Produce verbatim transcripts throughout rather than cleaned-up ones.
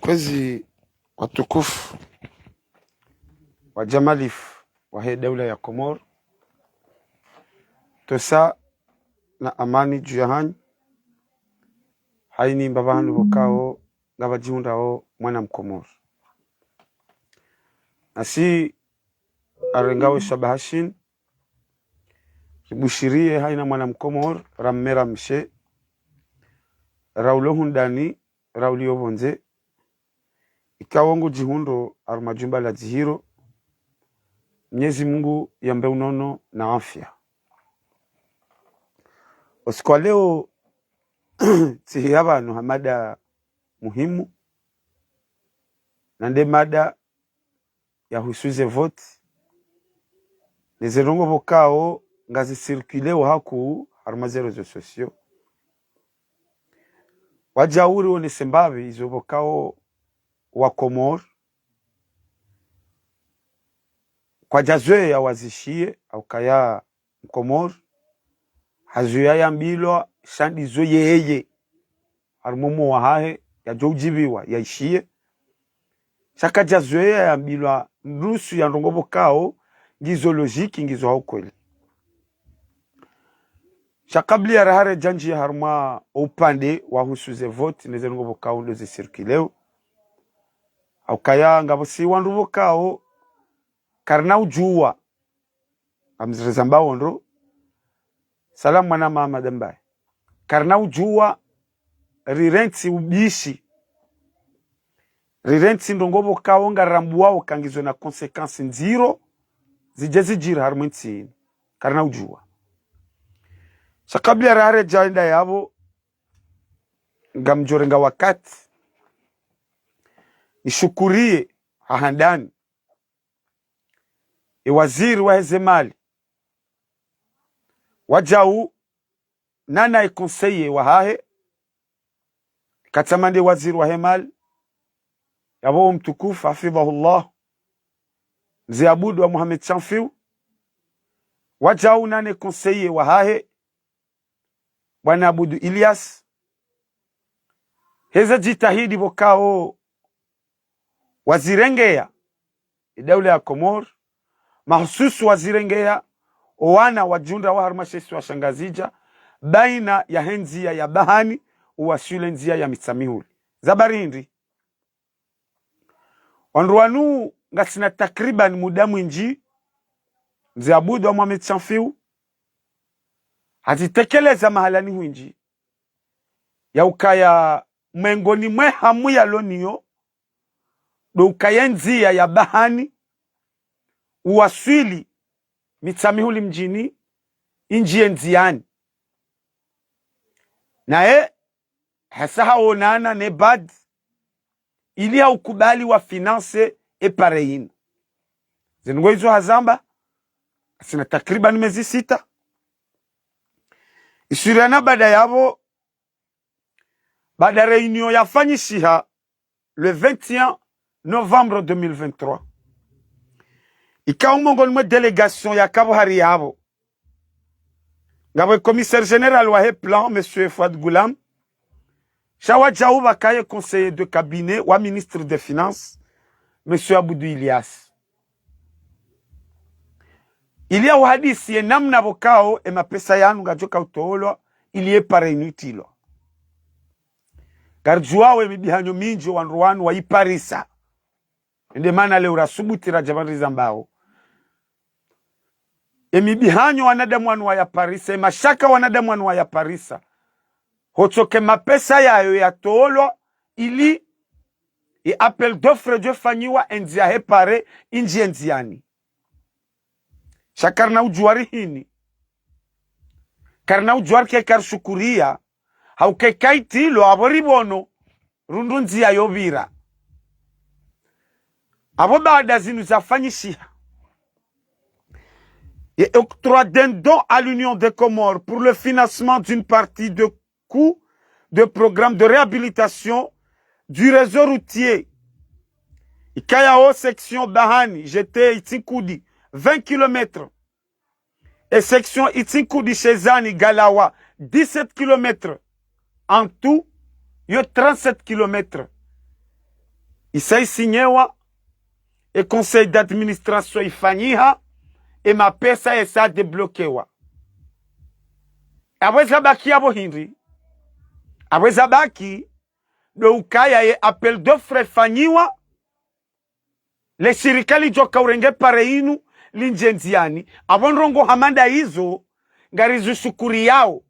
Kwezi watukufu wa djamalifu wahe daula ya Komori, tosa na amani dju yahanyu, hayina mbapvi hanu pvokao ngapvadjihundrao mwana Mkomori. Nasi arengao shabaha shinu, ribushiriye hayina mwana Mkomori, ramme ramshe, raulo hundani, rauliyo pvondze, ikao ngudjihundrao harumwa djumba la dzihiro, Mnyezi Mungu yambe unono na afya. Usiku wa leo, tsihiya pvanu ha mada muhimu, na nde mada yahusu ze vote, ne ze ndrongoo pvokao ngazi circuleo hakuu harumwa ze réseaux sociaux. Wadjau uri wonese mbapvi izo pvokao wa Komori kwadjazoweya wazishiye, haukaya Mkomori hazoweya yambilwa sha ndizo yeye harumwa omo wahahe yadjo udjiviwa yaishiye. Sha kadjazoweya yambilwa nusu ya ndrongoo pvokao ngizo logique, ngizo ha ukweli. Sha kabla ya raha redjandjiya harumwa upande wahusu ze vote ne ze ndrongoo pvokao ndo zi circuleo, haukaya ngapvo si wandru pvokao karina udjuwa, amzireza mbao ndro, salamu mwana mama Dembaye. Karina udjuwa, rirentsi ubishi, rirentsi ndrongoo pvokao ngarambuwao uka ngizo na conséquence ndziro zidje zidjiri harumwa entsi yinu. Karina udjuwa. Sha kabla ya raha redja enda yapvo, ngamdjorenga wakati nishukuriye ha handani e waziri wahe ze mali, wadjau nana e conseiller wahahe, katsamande waziri wahe mali, yapvo mtukufu, hafidhahullah, Mze Abdou wa Mohamed Chanfiou, wadjau nane conseiller wahahe, bwana Abdou Ilyas, heze djitihadi pvokao wazirengeya e daula ya Komori, mahususu wazirengeya owana wadjihundrao harumwa she isiwa sha Ngazidja, baina yahe ndziya ya bahani uwaswili ndziya ya Mitsamihuli. Za bari hindri? Wandru wanu ngasina takriban muda mwindji, Mze Abdou wa Mohamed Chanfiou hazitekeleza mahalani hwindji, ya ukaya mwengoni mwe hamu yalo nayo, ndo ukaya ndziya ya bahani uwaswili Mitsamihuli mdjini indjiye ndziyani. Naye hasa haonana ne BAD ili haukubali wa financer e pare yinu. Ze ndrongoo izo hazamba, ngasina takriban mezi sita. Iswiri na baada yapvo, baada réunion yafanyishiha le vingt et un novembre deux mille vingt-trois, ikao mongoni mwe délégation yakapvo hari yapvo ngapvo e commissaire général wahe plan, monsieur Fouad Goulam, sha wadjau pvakaye conseiller de cabinet wa ministre des Finances, monsieur Abdou Ilyas, ili yauhadisi ye namna pvokao e mapesa yanu ngadjo kautoolwa ili ye pare yinu itilwa. Ngaridjuwao e mibihanyo mindji wandru wanu wayiparisa. Ende mana leo rasubuti radja pvanu rizambao. E mibihanyo wanadamu wanu wayaparisa, e mashaka wanadamu wanu wayaparisa, hotsoke mapesa yayo yatoolwa ili e appel d'offre djo fanyiwa, e ndziya he pare indjiye ndziyani. Sha karina udjuwa ri hini. Karina udjuwa ri ke karishukuriya, hauka eka itilwa apvo ripvono rundru ndziya yopvira. Apvo baada zinu zafanyishiha, et octroi d'un don à l'Union des Comores pour le financement d'une partie de coût de programme de réhabilitation du réseau routier. Ikayao section Bahani, G T, Itsinkudi, vingt kilomètres. Et section Itsinkudi, Shezani, Galawa, dix-sept kilomètres. En tout, yo trente-sept kilomètres. isa isinyewa, e conseil d'administration ifanyiha, e mapesa yesa débloquéwa. Apvo zabaki apvo hindri? Apvo zabaki, ndo ukaya ye appel d'offre ifanyiwa, le shirika lidjoka urenge pare inu lindjie ndziani. Apvo ndrongoo hama nda izo, ngarizishukuriyao.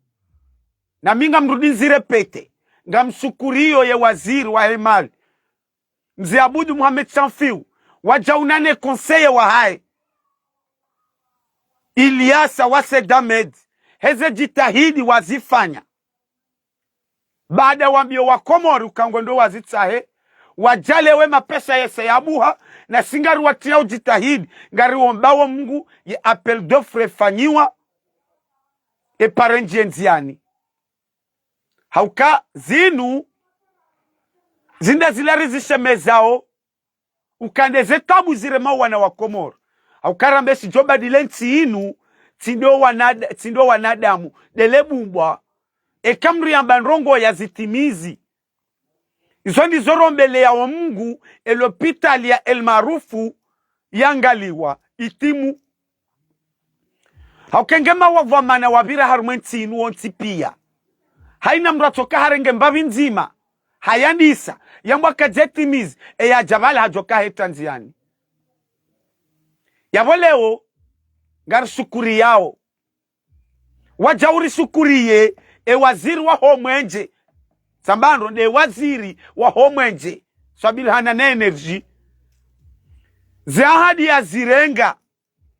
Na mi ngamrudi nizirépété, ngamshukuriyo ye waziri wahe mali, Mze Abdou Mohamed Chanfiou, wadja unane conseiller wahahe, Iliasa wa Said Ahmed, heze djitihadi wazifanya. Baada wambiyo wa Komori uka ngwendo wazitsahe, wadjaliwe mapesa yesa yabuha, na si ngariwatiyao djitihadi, ngariombao Mungu ye appel d'offre ifanyiwa, e pare ndjie ndziani. Hauka zinu, zinda zila rizishemezao, uka nde ze tabu ziremao wana wa Komori. Hauka rambe si djo badile ntsi inu, tsi ndo wanada-, tsi ndo wanadamu, ndele bumbwa. Eka mriamba ndrongoo yazitimizi. Izo ndizo rombeleyao Mungu, e lopitali ya El Maarouf yangaliwa, itimu. Hauka nge mawadhwamana wapvira harumwa entsi inu wontsi piya. Haina mndru atsoka harenge mbapvi ndzima, hayandisa, yambwa kadjetimizi, e yadja pvala hadjoka heta ndziani. Yapvo leo, ngarishukuriyao. Wadja urishukuriye, e waziri waho mwenje. Sambandro nde waziri waho mwenje. Swabili hana na énergie. Ze ahadi yazirenga,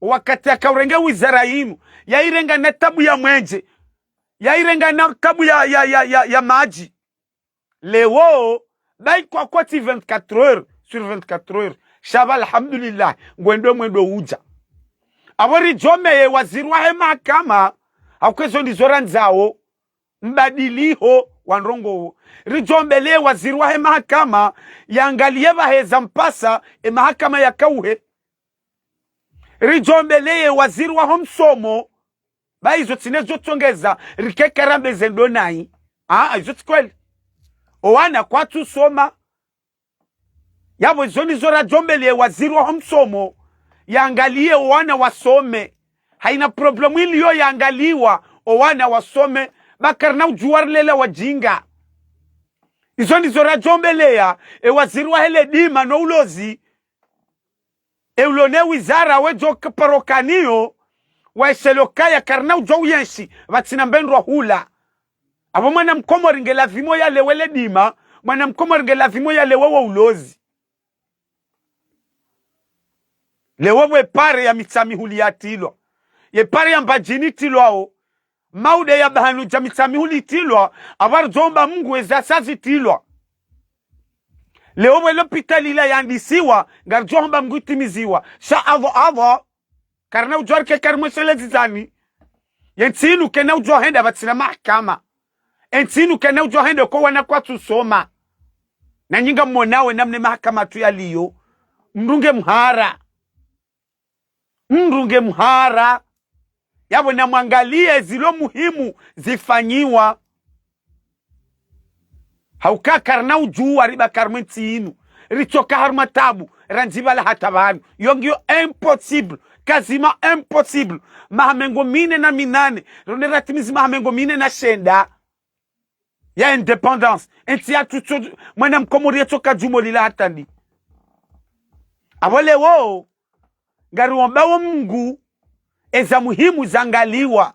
wakati yakaurenge wizara inu, yairenga na tabu ya mwenje, yairenga na tabu ya, ya, ya, ya, ya madji. Leo, bayi kwakotsi vingt-quatre heures sur vingt-quatre heures. Sha pvo alhamdulillah, ngwendo mwendo udja. Apvo ridjombe ye waziri wahe mahakama, hauka ezo ndizo randzao, mbadiliho wa ndrongoo. Ridjombele waziri wahe mahakama, yangaliye pvahe zampasa, e mahakama yakauhe. Ridjombele ye waziri waho msomo, bayi izo tsi ne zo tsongeza, rikeka rambe ze ndo nayi. Ah, izo tsi kweli. Owana kwatsu soma. Yapvo izo ndizo radjombele ye waziri waho msomo, yangaliye owana wasome. Haina problème iliyo yangaliwa, owana wasome, ba karina udjuwa rilela wadjinga. Izo ndizo radjombeleya, e waziri wahe le dima no ulozi, e ulo ne wizara wedjo k-, parokaniyo, waishelo kaya karina udjo uyenshi, pvatsina mbendrwa hula. Apvo mwana mkomori nge lazimu yalewe le dima, mwana mkomori nge lazimu yalewe wo ulozi. Leo pvo e pare ya Mitsamihuli yatilwa. Ye pare ya Mbadjini itilwao. Maude ya pvahanu dja Mitsamihuli itilwa, apvo ridjomba Mungu eza sa zitilwa. Leo pvo e lopitali ila yandisiwa, ngaridjomba Mungu itimiziwa. Sha apvo apvo, karina udjuwa rikeka rimweshelezi zani. Ye ntsi inu kayina udjuwa henda pvatsina mahakama. E ntsi inu kayina udjuwa henda ko wana kwatsu soma. Na nyi ngamonao e namna e mahakama yatru yaliyo. Mrunge mhara. Mrunge mhara. Yapvo na mwangaliye zilo muhimu zifanyiwa. Hauka karina udjuwa riba karumwa entsi inu. Ritsoka harumwa tabu, randzi pvala hata pvanu. Yo ngiyo impossible, quasiment impossible. Maha mengo mine na minane, rone ratimizi maha mengo mine na shenda ya indépendance. Entsi yatru tso, mwana mkomori yetsoka djumolila hata ndi. Apvo leo, ngariombao Mungu, eza muhimu zangaliwa.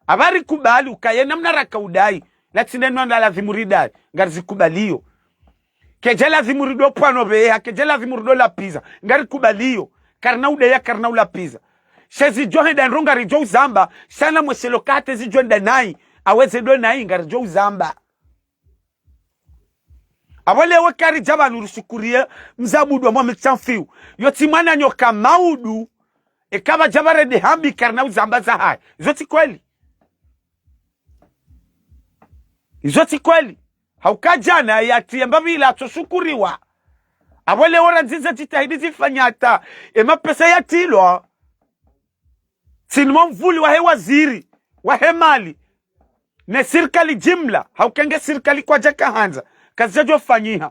Apvo rikubali ukaya e namna raka udayi, na tsi ne nonda lazimu ridayi, ngarizikubaliyo. Kedja lazimu rido pvano pveha, kedja lazimu rido lapviza, ngarikubaliyo. Karina udayi, karina ulapviza. Sha zidjo henda ndro ngaridjo uzamba, sha na mweshelo ka hata zidjo enda nayi, awe ze ndo nayi ngaridjo uzamba. Apvo leo karidja pvanu rishukuriye Mze Abdou Mohamed Chanfiou. Yo tsi mwananyo ka maudu, eka pvadja pvare nde hambi karina uzamba zahahe. Izo tsi kweli. Izo tsi kweli. Hauka djana yatsi yamba pvila atsoshukuriwa. Apvo leo randzi ze djitihadi zifanya hata e mapesa yatilwa. Tsi ni mwamvuli wahe waziri wahe mali, ne sirikali jimla, hauka nge sirikali kwadjaka handza, kazidjadjo fanyiha.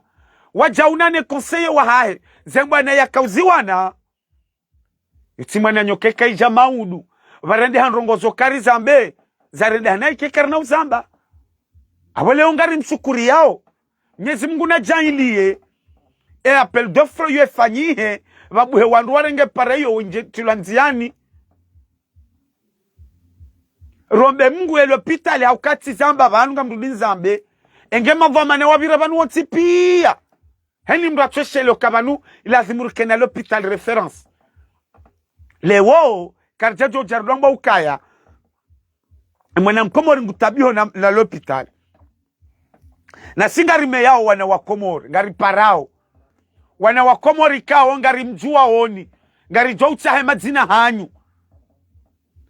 Wadja una ne conseiller wahahe. Ze mbwana yakauziwana. Itsi mwananyo keka idja maudu. Pvarendeha ndrongo zo kari zambe. Zarendeha na ike karina uzamba. Apvo leo ngari mshukuriyao. Mnyezi Mungu nadjaanliye. E appel d'offre yo ifanyihe. Pvabuhe wandru warenge pare yo wendje tilwa ndziyani. Rombe Mungu e lopitali hauka tsi zamba pvanu ngamrudi nizambe. Enge madhwamana wapvira pvanu wontsi piya. Heni mdru atsoshele uka pvanu, ilazimu rikena lopitali référence. Leo, karidjadjo djarudwa ngwa ukaya. Mwana mkomori ngutabiho na, na lopitali. Na si ngarimeyao wana wa Komori, ngariparao. Wana wa Komori kao, ngarimdjuwaoni, ngaridjo utsahe madzina hanyu.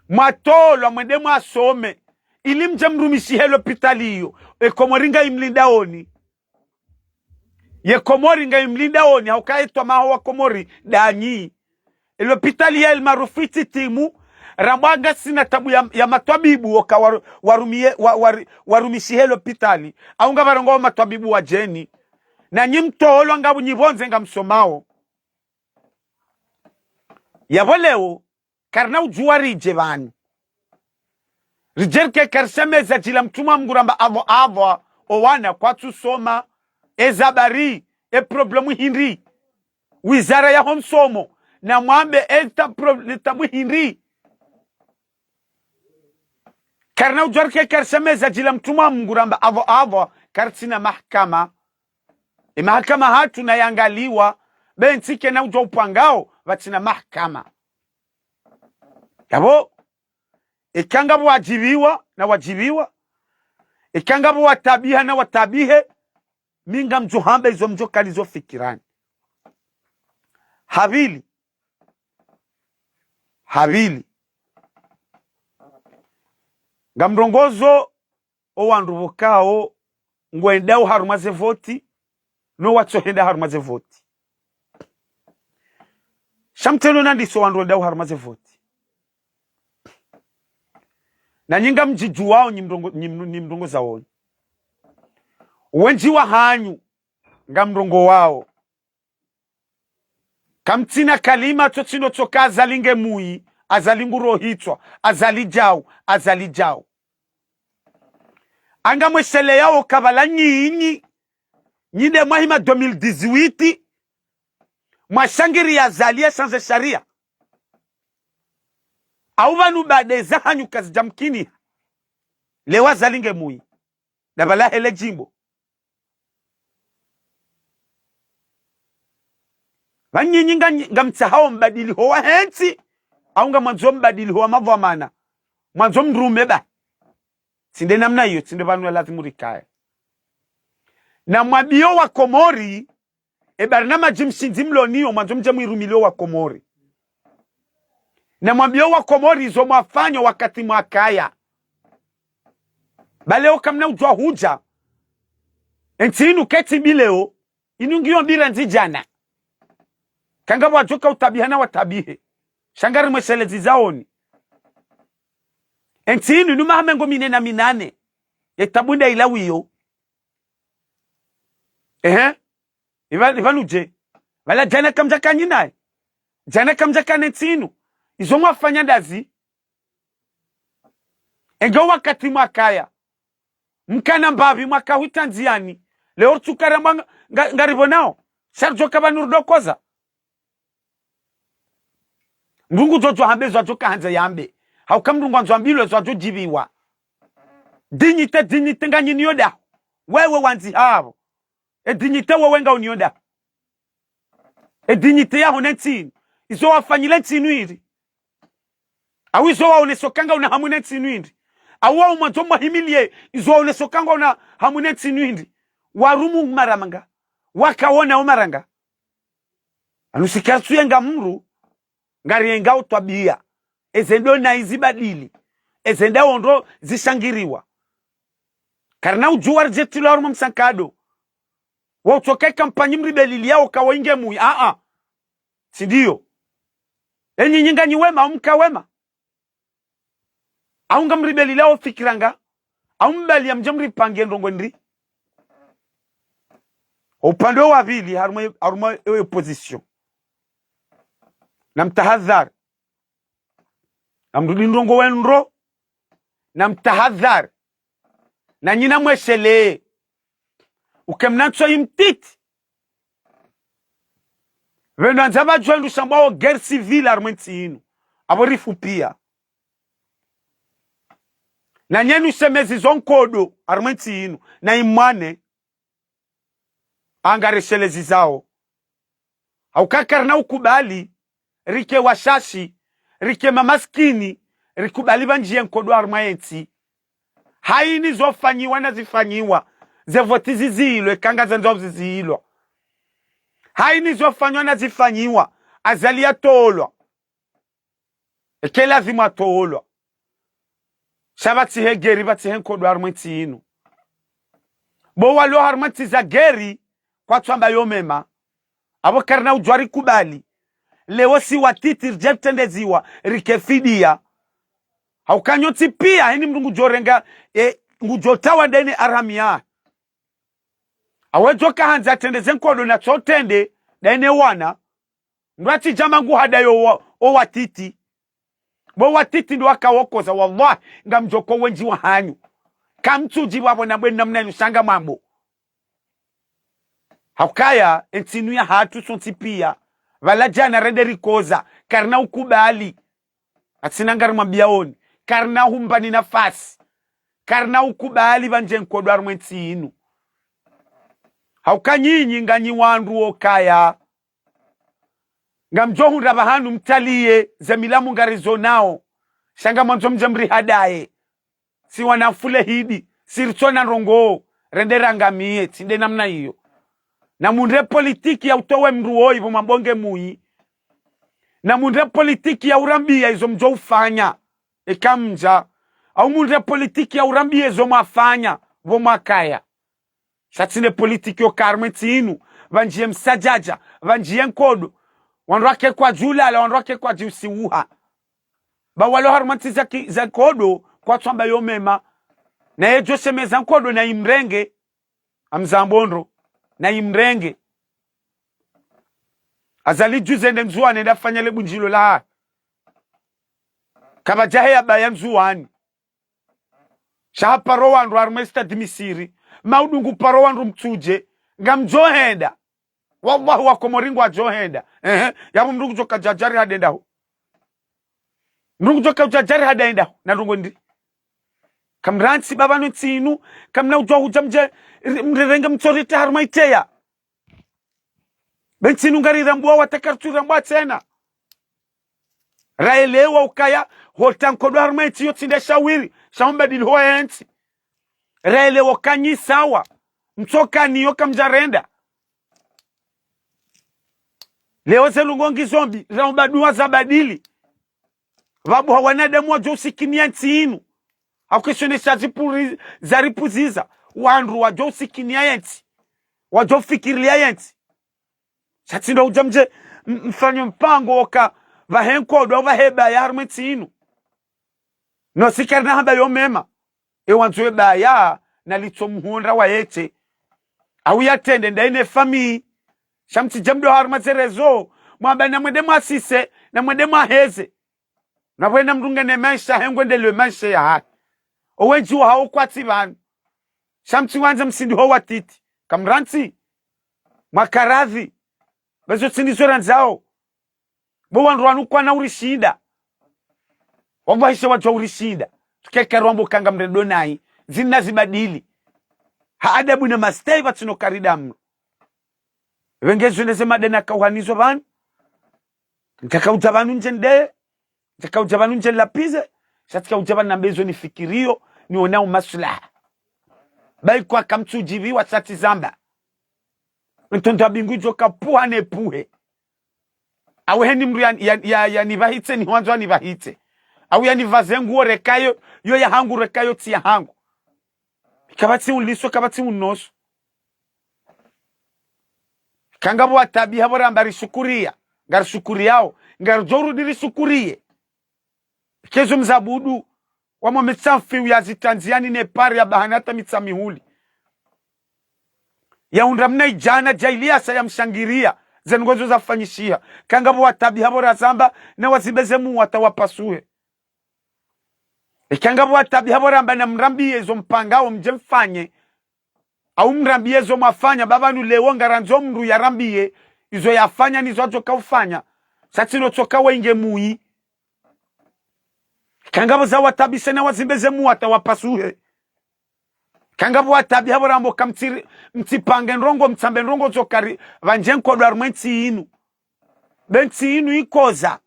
Mwatolwa, mwende mwasome. Ili mdje mrumishihe lopitali iyo. E Komori ngayimlindaoni. Ye Komori ngayimlindaoni, hauka etwa maho wa Komori, danyi. E lopitali ya El Maarouf ititimu, rambwa ngasina tabu ya, ya matwabibu, oka waru-, warumiye, wa-, wari-, warumishihe lopitali. Au ngapvarongoa matwabibu wadjeni. Nanyi mtolwa ngapvo nyi pvondze ngamsomao. Yapvo leo, karina udjuwa ridje pvanu. Ridje rike karishemeza djila mtrumwa Mungu ramba apvo apvo, o wana kwatsu soma, e zabari, e problème hindri. Wizara yaho msomo, na mwambe e ta pro-, e tabu hindri. Karina udjuwa rike karishemeza djila mtrumwa Mungu ramba apvo apvo, karitsina mahakama. E mahakama hatru na yangaliwa, be ntsi kena udjuwa upvangao, pvatsina mahakama. Yapvo, eka ngapvo wadjibiwa, na wadjibiwa. Eka ngapvo watabiha, na watabihe. Mi ngamdjo hamba izo mdjo kalizo fikirani. Hapvili. Hapvili. Ngamrongozo o wandru pvokao ngwendao harumwa ze voti, no watsohenda harumwa ze voti. Sha mtseno nandiso wandru wendao harumwa ze voti. Nanyi ngamdjidjuwao nyi mrongo, nyi mru-, nyi mrongozaoni. Wendji wahanyu ngamrongowao. Kamtsina kalima tso tsino tsoka Azali nge mwi, Azali ngu rohitswa, Azali djau, Azali djau. Anga mwesheleyao kabla nyinyi, nyi nde mwahima deux mille dix-huit, mwashangiriya Azali ya change sharia. Au pvanu baada eza hanyu kazidjamkini. Leo Azali nge mwi. Ndapvala hele djimbo. Pvanyinyi nga, ngamtsahao mbadiliho wahe ntsi, au ngamwandzo mbadiliho wa madhwamana. Mwandzo mrume ba. Tsi nde namna iyo, tsi nde pvanu ya lazimu rikaye. Na mwambiyo wa Komori, e barnamadji mshindzi mloniyo, mwandzo mdje mwirumiliyo wa Komori. Na mwambiyo wa Komori izo mwafanya wakati mwakaya. Ba leo kamna udjuwa hudja. E ntsi inu ketsi mbi leo, inu ngiyo mbi randzi djana. Kanga wadjoka utabiha na watabihe. Sha ngarimweshelezi zaoni. E ntsi inu inu maha mengo mine na minane. E tabu nda ilawiyo. Ehe. Ipva, ipvanu dje. Pvala djana kamdjaka nyi naye. Djana kamdjaka ne ntsi inu. Izo mwafanya ndazi. Enge wakati mwakaya. Mkana mbapvi mwaka hwitsa ndziyani. Leo ritsukara mwa nga, nga, ngaripvonao. Sha ridjoka pvanu rudokoza. Mdru ngudjo djo hambe zo adjo kahandza yambe. Hauka mdru ngwandzo ambilwe zo adjo djibiwa. Dignité, dignité nganyiniyo daho. Wewe wandzi hapvo. E dignité wewe ngauniyo daho. E dignité yaho ne ntsi inu. Izo wafanyile ntsi inu hindri. Au izo waoneso ka ngauna hamu ne ntsi inu hindri. Au wao mwandzo mwahimiliye, izo waoneso ka ngauna hamu ne ntsi inu hindri. Warumu mara manga. Wakaona o mara nga. Anu si karitsu yenga mdru, ngariyenga o twabiya. Eze ndo na izibadili. Eze nda ondro zishangiriwa. Karina udjuwa ridje tilwa harumwa msankado. Wa utsoka e kampanyi mribeliliyawo ka wo inge mwi, a-a. Tsi ndiyo. E nyinyi nganyi wema, au mka wema. Au ngamribeliliyawo fikira nga. Au mbaliya mdje mripange ndrongo ndri. Upande wa pvili, harumwa, harumwa e opposition. Namtahadhari. Namrudi ndrongoo wendro. Namtahadhari. Na nyi namweshelee. Uke mna ntsoyi mtiti. Pvendru wandza pvadjuwa ndru shambwawo guerre civile harumwa entsi inu. Apvo rifupviya. Na nyi nushemezi zo nkodo harumwa entsi inu. Na imwane. Angareshelezi zawo. Hauka karina ukubali, rike washashi, rike mamasikini, rikubali pvandjiye nkodo harumwa yentsi. Hayini zofanyiwa na zifanyiwa, ze voti ziziilwe, kanga zandzo ziziilwa. Hayini zofanyiwa na zifanyiwa, Azali yatolwa. Eke lazimu atolwa. Sha pvatsihe guerre, pvatsihe nkodo harumwa entsi inu. Bo walo harumwa ntsi za guerre, kwatsamba yo mema. Apvo karina udjuwa rikubali. Leo si watiti ridje ritrendeziwa, rike fidiya. Hauka nyontsi piya, heni mndru ngudjorenga, e, ngudjotawa ndeni aramiya. Awe djoka handza atrendeze nkodo na tsotrende, ndeni wana. Mndru atsidjama ngu hadayo wa, o watiti. Bo watiti ndo wakawokoza, wallahi, ngamdjoko wendji wahanyu. Kamtsudji pvapvo na bweni namna inu sha ngamwambo. Haukaya, entsi inu yahatru sontsi piya. Pvala djana rende rikoza, karina ukubali. Atsina ngarimwambiyaoni, karina humbani nafasi. Karina ukubali pvandje nkodo harumwa entsi inu. Hauka nyinyi nganyi wandru wokaya. Ngamdjo hundra pvahanu mtaliye ze milamu ngarizo nawo. Sha ngamwandzo mdje mrihadaye. Si wana mfule hidi, si ritsona ndrongoo, rende rangamiye, tsi nde namna iyo. Na mundre politiki ya utowe mndru woyi pvo mwambonge muyi. Na mundre politiki ya urambiya izo mdjo ufanya. Eka mdja. Au mundre politiki ya urambiya izo mwafanya, pvo mwakaya. Sha tsi nde politiki yoka harumwa entsi inu, pvandjiye msadjadja, pvandjiye nkodo, wandru wake kwadjulala, wandru wake kwadjiusiuha. Ba walo harumwa ntsi za ki-, za nkodo, kwatsamba yo mema. Na yedjo shemeza nkodo na imrenge, amzambo ndro, na imrenge. Azali djuzi ende Ndzuwani, ende afanya le bundjilo la. Kapvadjahe yabaya Ndzuwani. Sha haparo wandru harumwa stade Misiri, maudu nguparo wandru Mitsudje, ngamdjohenda. Wallahi wakomori ngwadjohenda. Ehe, yapvo mndru ngudjoka djadjari hadaendaho. Mndru ngudjoka djadjari hadaendaho, na ndrongoo ndri. Kamrantsi pvapvanu entsi inu, kamna udjuwa hudja mdje, ri-, mrirenge mtsorite harumwa iteya. Be ntsi inu ngarirambuwa wataka ritsurambuwa tsena. Raelewa ukaya, hota nkodo harumwa entsi iyo tsi nde shawiri, sha umbadili ho entsi. Raelewa uka nyi sawa, mtsoka niyo kamdjarenda. Leo ze ndrongoo ngizo mbi, raomba duwa zabadili. Pvapvo ha wanadamu wadjo usikiniya entsi inu. Haukeshone sha zipuri-, zaripvuziza. Wandru wadjo usikiniya yentsi. Wadjo ufikiriya yentsi. Sha tsi ndo udja mdje, m-, mfanye mpango woka pvahe nkodo, pvahe baya harumwa entsi inu. No si karina hamba yo mema. E wandzo e baya, na litso muhundra wa yetse. Au yatrende ndayi ne famiyi. Sha mtsidje mdo harumwa ze réseaux, mwamba na mwende mwasise, na mwende mwaheze. Na pvwena mndru ngena maesha yahe ngwendeleyo maesha yahahe. Owendji wahawo kwatsi pvanu. Sha mtsiwandza msindi ho watiti. Kamrantsi. Mwakaradhi. Be zo tsi ndizo randzao. Bo wandru wanu kwana urishinda. Wallahi sha wadjuwa urishinda. Tukeka rwambo kanga mrendo nayi. Zinu nazibadili. Ha adabu na mastehi pvatsina ukaridamu. Pvenge zo nde ze mada nakauhanizo pvanu. Ntsaka udja pvanu ndje nde, ntsaka udja pvanu ndje nlapvize, sha tsika udja pvanu nambe zo nifikiriyo, nionao maslaha. Bayi kwaka mtsudjipviwa sha tsi zamba. Ntrondro ya mbingu idjo kapvuha ne pvuhe. Awe heni mndru ya, ya, ya, yanipvahitse, ni hwandzo yanipvahitse. Au yanipvaze nguo rekayo, yo yahangu rekayo tsi yahangu. Kapvatsi uliso, kapvatsi unoso. Kanga pvo watabiha pvo ramba rishukuriya, ngarishukuriyao, ngaridjo urudi rishukuriye. Kezo mzabudu, wamwa Mitsamfi uya zitandziani ne pare ya bahana hata Mitsamihuli. Yaundra mna idjana djahiliya sa yamshangiriya, ze ndrongo zo zafanyishiha. Eka ngapvo watabiha pvo razamba, na wazibe ze muwa hata wapasuhe. Eka ngapvo watabiha pvo ramba na mrambiye zo mpangao mdje mfanye. Au mrambiye zo mwafanya, ba pvanu leo ngarandzo mndru yarambiye, izo yafanya nizo yadjoka ufanya. Sha tsi no tsoka wenge muyi. Eka ngapvo za watabishe na wazibe ze muwa hata wapasuhe. Eka ngapvo watabiha pvo rambo ka mtsiri-, mtsipange ndrongo, mtsambe ndrongo zo kari, pvandje nkodwa harumwa entsi inu. Be ntsi inu ikoza.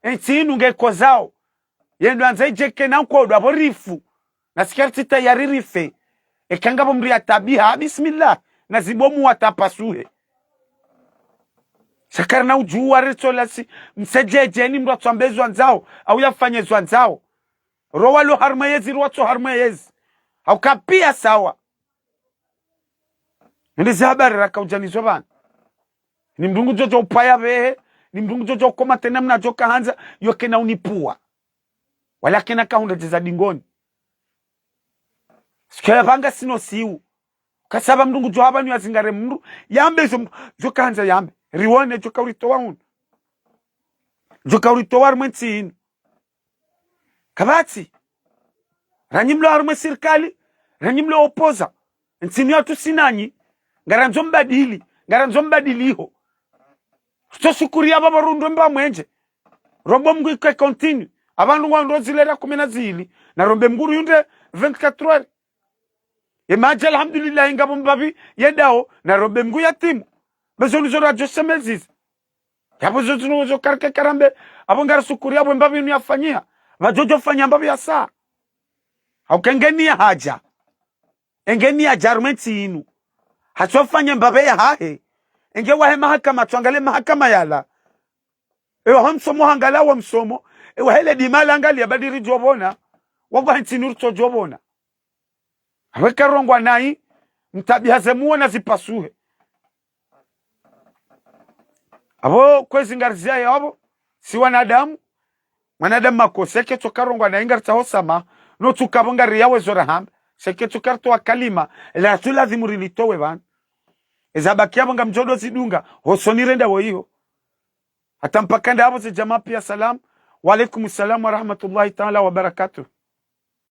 Entsi inu ngekozao. Yendo andza idjeke na nkodwa pvo rifu. Na si kari tsi tayari rife. Eka ngapvo mndru yatabiha, bismillah. Na zibe muwa hata pasuhe. Sha karina udjuwa ritsola si, msedjedje ni mndru atsoambe zo andzao, au yafanye zo andzao. Ro walo harumwa yezi, ro watso harumwa yezi. Hauka piya sawa. Nde ze habari raka udja nizo pvanu. Ni mndru ngudjo djo upaya pvehe, ni mndru ngudjo djo ukoma tsena mna djo kahandza, yo kena unipuwa. Wala kena kahundra djeza dingoni. Sike pvanga sino siwu. Kasaba mndru ngudjo hapvanu yazingare mndru, yambe zo mndru, djo kahandza yambe. Riwone djo kauritowa hunu. Djo kauritowa harumwa entsi inu. Kapvatsi. Ranyi mlo harumwa sirikali, ranyi mlo opoza. Entsi inu yatru si nanyi. Ngarandzo mbadili, ngarandzo mbadili iho. Sito shukuri apva pvo rundwe mba mwenje. Rombe Mngu ike continue. Apvanu ngwandro zilera kume na zili. Na rombe Mngu rihundre vingt-quatre heures. Ye madji alhamdulillah ngapvo mbapvi yendao, na rombe Mngu yatimu. Be zo nizo radjo shemeziza. Yapvo zo zinu zo karike karambe, apvo ngarishukuri apvo mbapvi inu yafanyiha. Pvadjo djo fanya mbapvi ya sa. Hauka ngeni ya hadja. Engeni yadja harumwa entsi inu. Hatsofanye mbapvi yahahe. Enge wahe mahakama, tsoangale mahakama yala. Ewa ho msomo hangala wa msomo. Ewa hele dima la angaliya ba ndiri djo pvona. Wapvo hentsi nuru tso djo pvona. Apvo eka rongwa nayi, mtabiha ze muwa na zipasuhe. Apvo kwezi ngariziyaye apvo, si wanadamu, mwanadamu makosa, eke tsoka rongwa nayi ngaritsaho samaha, no tsuka pvo ngariyawe zo rahamba, sha eke tsoka ritowa kalima, la tsu lazimu rilitowe pvanu. Eza bakiya pvo ngamdjo ndo zidunga, hosoni renda wo iho. Hata mpaka ndapvo ze djamaa piya salam. Wa alaikum salam wa rahmatullahi ta'ala wa barakatuh.